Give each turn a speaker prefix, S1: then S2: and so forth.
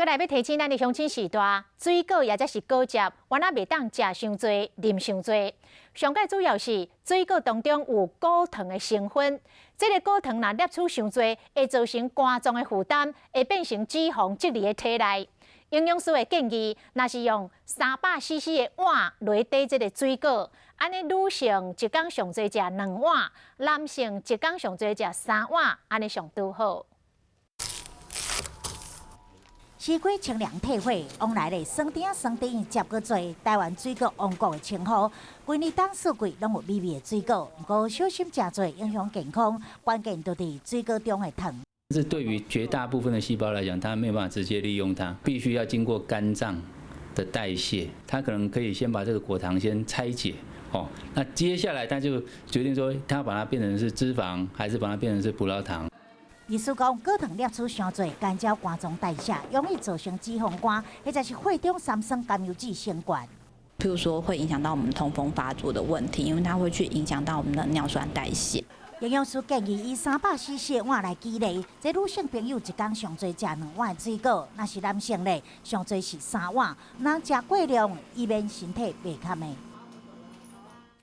S1: 閣來欲提醒咱的鄉親序大，水果抑者是果汁，原來袂當食傷濟、啉傷濟。上蓋主要是水果當中有果糖的成分，這个果糖若攝取傷濟，會造成肝臟的負擔，會變成脂肪積佇體內。營養師會建議，若是用300 CC 的碗來綴這个水果，按呢女性一工上濟食兩碗，男性一工上濟食三碗，按呢上拄好。
S2: 西瓜清涼退火，往來咧酸甜酸甜接閣濟，台灣水果王國的稱號，規年冬四季攏有美味的水果。毋過小心食濟影響健康，關鍵就佇水果中的糖。
S3: 這對於絕大部分的細胞來講，它沒有辦法直接利用它，必須要經過肝臟的代謝，它可能可以先把這個果糖先拆解，哦，那接下來它就決定說，它要把它變成是脂肪，還是把它變成是葡萄糖。
S2: 醫師講，果糖攝取傷濟，干擾肝臟代謝，容易造成脂肪肝，或者是血中三酸甘油酯升懸。
S4: 譬如說，會影響到我們痛風發作的問題，因為它會去影響到我們的尿酸代謝。
S2: 營養師建議以300 CC 的碗來舉例，這女性朋友一工上濟食兩碗水果，若是男性咧，上濟是三碗，毋通食過量，以免身體袂堪的。